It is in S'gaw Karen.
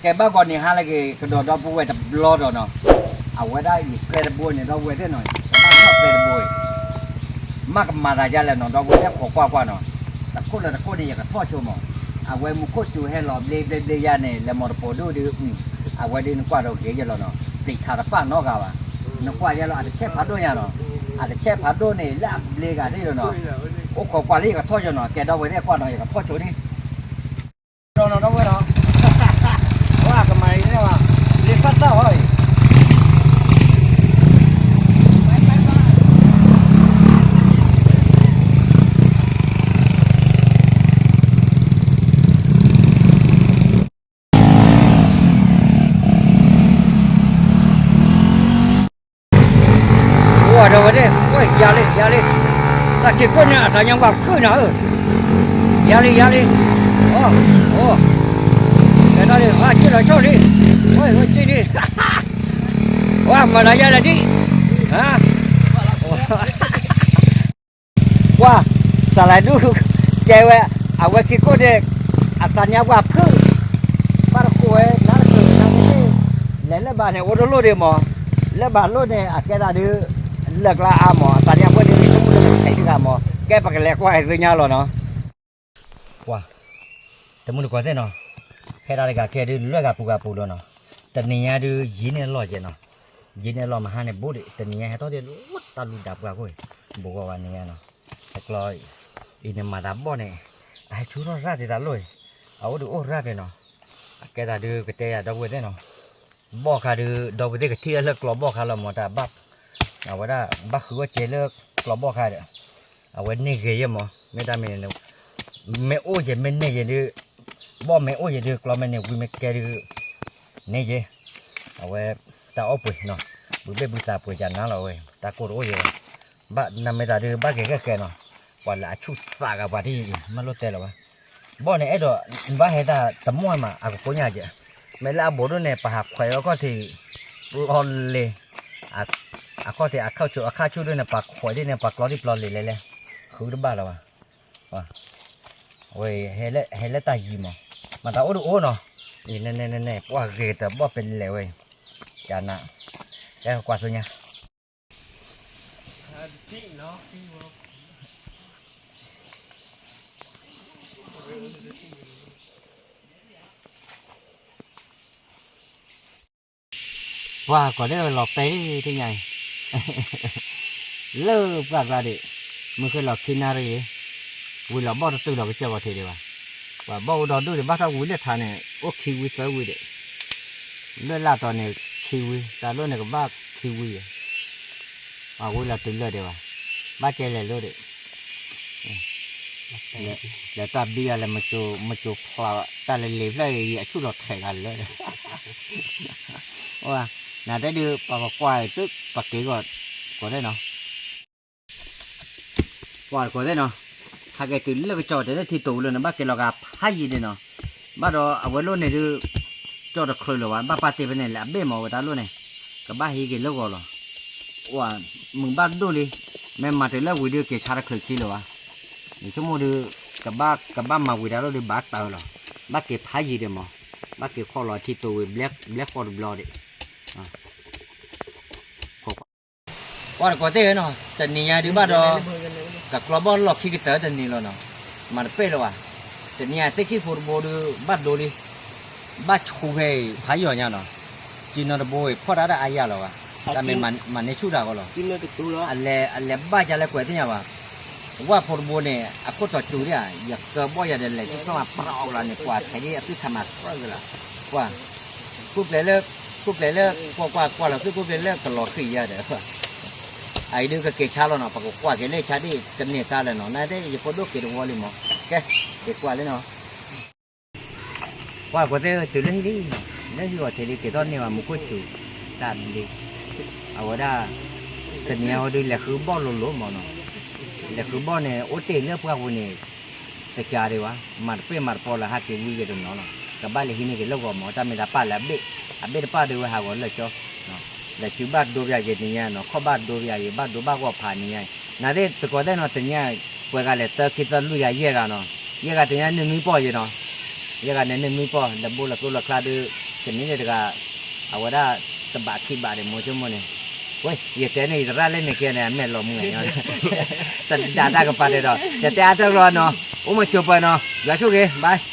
ကဲဘၣ်ဂီၤနံၤဟါလၢအဂ့ၤ ကဒီးဒီပုၢ်ဝဲၢ်တဘျီဒီးနီၤ, အဝဲဒၣ်ယကျဲတဘိန့ၣ် ဒီပုၢ်ဝဲၢ်သ့ၣ်နီၤ, ဘၣ်ထီၣ်ကျဲတဘိအံၤ, မ့ၢ်ကမၤသးဒ်လဲၣ်နီၤ ဒီပုၢ်ဝဲၢ်သ့ၣ် ခိးကွၢ်ကွၢ်နီၤ, တခိၣ်လၢတခိၣ်န့ၣ် ယကထီၣ်ဆိမး, အဝဲမူခိၣ်စူၤဟဲလီၤဘျ့ဘျ့ဘျ့ယါန့ၣ် လဲၤမီတပိၤဒိၣ်ဒုး, အဝဲဒုးနကွၢ်ဒီးဂ့ၤယဲၢ်လီၤနီၤ, သ့ၣ်ခါတပာ်နီတဂၤဘၣ်, နကွၢ်ယဲၢ်လီၤ အတဆဲးဖးဒိၣ်ညါနီၤ, အတဆဲးဖးဒိၣ်န့ၣ် လၢအဘျ့ဂၤဒၣ်လီၤနီၤ, အိၣ်ခိးကွၢ်လၢယကထီၣ်ဆိနီၤ, ကဲဒီပုၢ်ဝဲၢ်သ့ၣ်ကွၢ်နီၤ ယကထီၣ်ဆိဒၣ် ဒီးနီၤ ဒီပုၢ်ဝဲၢ်နီၤ, ဝဲကမၤအံၤန့ၣ်ဘၣ်, လ့ဖးတၢ်ဟီအံၤ, ဝဲဒီးဝဲဒၣ် ဝဲယါလံ ယါလံ, တၢ်ထံခိၣ်န့ၣ် အတၢ်ညါဝဲခုၣ်နၤဧၢ, ယါလံ ယါလံ, အိ အိ ကဲထီၣ်လံ ဟါ က့ၤလီၤဆိလံ, ဝဲဝဲက့ၤလံ, ဝဲမၤလၤယါလၢဒ်, ဟါ ကွၢ်, စးလၤဒူၣ်, ကဲဝဲ, အဝဲထံခိၣ်န့ၣ်, အသးညါဝဲဖုၣ်, ဘၣ်တခိၣ်ဝဲ နါတချုးနါတန့ၣ်, လဲၤလၢဘၣ်န့ၣ် အိၣ်တလိၣ်ဒံးမး, လၢဘၣ်လိၣ်န့ၣ် အကဲသးဒုး, လၢကျါအါမး အသးညါဝဲဒုး ဆိကမိၣ်လၢခဲအံၤတဂၤမး, ကဲပကလဲၤကွၢ်ဟဲသုညါလီၤနီၤ. ကွၢ်, တမုၢ်တကိးသ့ၣ်နီၤ, ဖဲဒၣ်တဂၤကဲဒုး လွဲၢ်ဂၤပူၤဂၤပူၤလီၤနီၤ, တနံၤညါဒုး ယံၤန့ၢ်လီၢ်ကဲနီၤ, ယံၤန့ၢ်လီၢ်မဟါန့ၣ် ဘူးဒံး တနံၤညါဟဲထီၣ်ဒံး လၢတၢ်လူၤဒၣ်ပှၢ်ခိၣ်, ဘူးဂီၢ်ဝဲနံၤညါနီၤ, တကျီ, အံၤန့ၣ်မၤသးဘီၣ်န့ၣ်, အဟဲဆူၣ်ထီၣ်ရၣ်ဒံးတၢ်လိၣ်, အအိၣ်ဒုးအိၣ်ရၣ်ကဲနီၤ, အကဲသးဒုးကတဲယၤဒီပုၢ်ဝဲၢ်သ့ၣ်နီၤ, ဘီၣ်ခါဒုး ဒီပုၢ်ဝဲၢ်သ့ၣ်ကထံၣ်အလၢကျီဘီၣ်ခါလီၤမး တၢ်ဘၣ်, အဝဲဒၣ်ဘၣ်ဃုအီၣ်ကဲလၢကျီဘီၣ်ခါဒီး, အဝဲန့ၢ်ဂ့ၤယဲၢ်မး မ့ၢ်တၢ်မ့ၢ်န့ၣ်, မ့ၢ်အိၣ်ယဲၢ်မ့ၢ်န့ၢ်ယဲၢ်ဒုး, ဘီၣ်မ့ၢ်အိၣ်ယဲၢ်ဒုး ကျီမ့ၢ်န့ၢ်ဝံၤမ့ၢ်ကဲဒုး, န့ၢ်ယဲၢ်, အဝဲ, တၢ်အီၣ်ပှ့ၤနီၤ, ဘုဘ့ၣ်ဘုသးပှ့ၤကနၤလီၤဝဲ, တၢ်ကိၢ်တအိၣ်ယဲၢ်ဘၣ်, ဘၣ်နမ့ၢ်သးဒုး ဘၣ်ကဲကဲကဲနီၤ, ပှၤလၢအဆူၣ်သးဂၤပှၤထံၣ်အံၤ မ့ၢ်လိၣ်တဲလၢၤဘၣ်, ဘီၣ်န့ၣ်အဲၣ်ဒိး, ဘၣ်ဟဲတၢ်တမီၢ်မး အကကိညၢ်ကဲ, မ့ၢ်လၢအဘူးဒိၣ်န့ၣ် ပဟးခွဲးအီခီၣ်ထံး, လီၤလ့ၤ, အခီၣ်ထံးအခါဆူၣ်ဒိၣ်န့ၣ် ပှၤခွဲးဒ်န့ၣ် ပှၤကျီဒ်ပျီလ့ၤလဲၤလဲၤ, ဃုတဘၣ်လၢၤဘၣ်, ဝဲ, ဟဲလၢတၢ်ယံၤမး, မၤတၢ်အိၣ်တအိၣ်နီၤ, အံၤန့ၣ်န့ၣ်န့ၣ် ပှၤဂ့ၤတဘီၣ်ပလဲၤဝဲ, ကနၤ, ကဲကွၢ်ဆူညါ ပှၤကိးဒဲးလီၤပဲာ်လံ သ့ၣ်ညါအံၤ, လၢပှၢ်ကျါဒံး, မုၢ်ဃ့လီၤခံနၣ်ရံၣ်, ဝံၤလီၤဘီၣ်တတုၤလီၤကစၢၢ်ဂီၤထံးဒံးဘၣ်, ပှၤဘီၣ်အိၣ်ဒီဒူၣ်ဒံး ဘၣ်ထီၣ်ဝံၤလၢထါန့ၣ် အိၣ်ခံဝံသၢဝံဒံး, လၢလၢတီၤန့ၣ် ခံဝံ တၢ်လိၣ်န့ၣ်ကဘၣ်ခံဝံယဲၢ် အဝံၤလီၤတုၤလၢဒံးဘၣ်, ဘၣ်ကဲလဲၤလိၣ်ဒံး, လဲၤတၢ်ဘံယၤလဲၤ မကိၤဖျါ တၢ်လဲၤလ့ၤဖျၢၣ်အံၤ အဆူၣ်လီၤထဲးဂၤလၢာ်, နတဲဒုး ပှၤကကွၢ်သုပက့ၤဂီၤ, ကိးသ့ၣ်နီၤ ပှၤကိးသ့ၣ်နီၤ, ဟဲက့ၤတုၤလၢကစီၣ်တဲလၢထံတိာ်လၢန့ၣ် ဘၣ်က့ၤလီၤဂာ်ဖးယံာ်ဒံးနီၤ, ဘၣ်ဒီးအဝဲလိၣ်န့ၣ်ဒုး, ကၠီၣ်တချုးလၢၤဘၣ် ဘၣ်ပာ်တ့ၢ်ဖဲန့ၣ်လဲၣ် အဘ့ၣ်မၤဝဲတၢ်လိၣ်န့ၣ်, ကဘၣ်ဟံးက့ၤလၢဂီၤလီၤ, အိၣ်, မုၢ်ဘၣ်ဒိၣ်လံ, မ့ၢ်မၤတုၤလၢဝံၤဒုးက့ၤဆါတချုးခံလၢၤဘၣ်, ယဆိကမိၣ်ဒုး, ကဘၣ်မၤဝံၤတၢ်လိၣ်ဒုးဘၣ်တၢၢ်လီၤ, ဘၣ်က့ၤဖးယံာ်ဒံးမး, ဘၣ်က့ၤခီလီၤထံတိာ်ဝံၤ, ဘျဲဃီတဘျီဒံး ပှၤတကိးသ့ၣ်နီၤ တနံၤညါဒုးဘၣ်ဒီး, ကကျီဘီၣ်လီၢ်ခံကတၢၢ်တနံၤလီၤနီၤ, မၤတပဲၢ်လၢၤဘၣ်, တနံၤညါသ့ၣ်ခံဖိတဘိဒုး ဘၣ်ဒိလံ, ဘၣ်ဆူဖဲအံၤဖးယံာ်ညါနီၤ, စုနီၤတဘိအံၤဖီၣ်တၢ်ဒၣ်အါယၢ်လီၤဘၣ်, တၢ်မ့ၢ်မၤန့ၢ်ဆူၣ်တၢ်ဂီၢ်လီၤ, အလဲၤဘၣ်ယါလဲၤကွဲးသ့ၣ်ညါဘၣ်, ဝၣ်ဖိတဘိန့ၣ် အခိၣ်တီၤစူၤဒၣ်, ယကဘီၣ်ယၤဒီးလဲၤဆူၣ်ထီၣ်မး ပရီကလါန့ၣ် ပှၤထဲဒ်အသွံၣ်ခါမးစၢကလါ, ကွၢ် ကိၣ်ကျဲၤလၢ, ကိၣ်ကျဲၤလၢ, ကွၢ်ကွၢ်ကွၢ်လီၤသုကိၣ်ကျဲၤလၢကလီၤဃံၤယါဒီး, အအံၤဒုးကက့ၤဆါလီၤနီၤ ပကကွၢ်က့ၤလၢဆါဒ်ကန့ၢ်စါလၢၤနီၤ နသ့ၣ်ယဖိဒိၣ်က့ၤတဝီလံမး, ကဲ, က့ၤကွၢ်လံနီၤ, ကွၢ်ကိးသ့ၣ်တုၤလၢဟံၣ်လံ, လၢဟံၣ်အီၤထဲလံက့ၤထီၣ်န့ၢ်ဝဲမူခိၣ်စူၤ, တၢ်ဘျ့, အဝဲဒၣ်, တနံၤအံၤဒုးလဲၤဃုဘီၣ်လိၤလိၤမးနီၤ, လဲၤဃုဘီၣ်န့ၣ် အိၣ်တ့ၢ်လၢပှၢ်ပူၤန့ၣ် တကးဒံးဘၣ်, မၤတပဲၢ်မၤတပီလၢဟးက့ၤဝံၤက့ၤတနီၤလီၤ, ကဘၣ်လဲၤဟံးန့ၢ်က့ၤလၢဂီၤမး တၢ်မ့ၢ်တၢ်ပာ်လၢအဘ့ၣ်, အဘ့ၣ်တပာ်ဒုးဝဲဟးဂီၤလၢာ်ကၠီ, လဲၤစုဘၣ်ဒိပယၤက့ၤတနံၤညါနီၤ ခီၣ်ဘၣ်ဒိပယၤက့ၤ ဘၣ်ဒိဘၣ်ဂီၢ်ဖးနံၤညါ, နသ့ၣ်တကိးသ့ၣ်နီၤ တနံၤညါ, ပှဲၤဂၤလဲၤသၢခံသၢလွံၢ်ဂၤယဲၢ်ဂၤနီၤ, ယဲၢ်ဂၤတနံၤညါနုၢ်မံပီၢ်ယဲနီၤ, ယဲၢ်ဂၤန့ၣ်နုၢ်မံပီၢ် လဲၤဘိလီၤကျိလီၤကျါဒုး တနံၤန့ၣ်တဂၤ အဝဲဒၣ်တဘးခံဘးဒီးမိၢ်ဆိကမိၣ်န့ၣ်, ဝဲ ယတဲန့ၣ် ယသရၣ်လၢန့ၣ်ကဲန့ၣ် အမဲာ်လီၤမုာ်ညါ, တဒါတၢ်ကပၤတဲဒီး ယတဲအါတၢ်လီၤနီၤ, အိၣ်မးကၠိၤပၢၤနီၤ, ယွၤဆိၣ်ဂ့ၤ bye.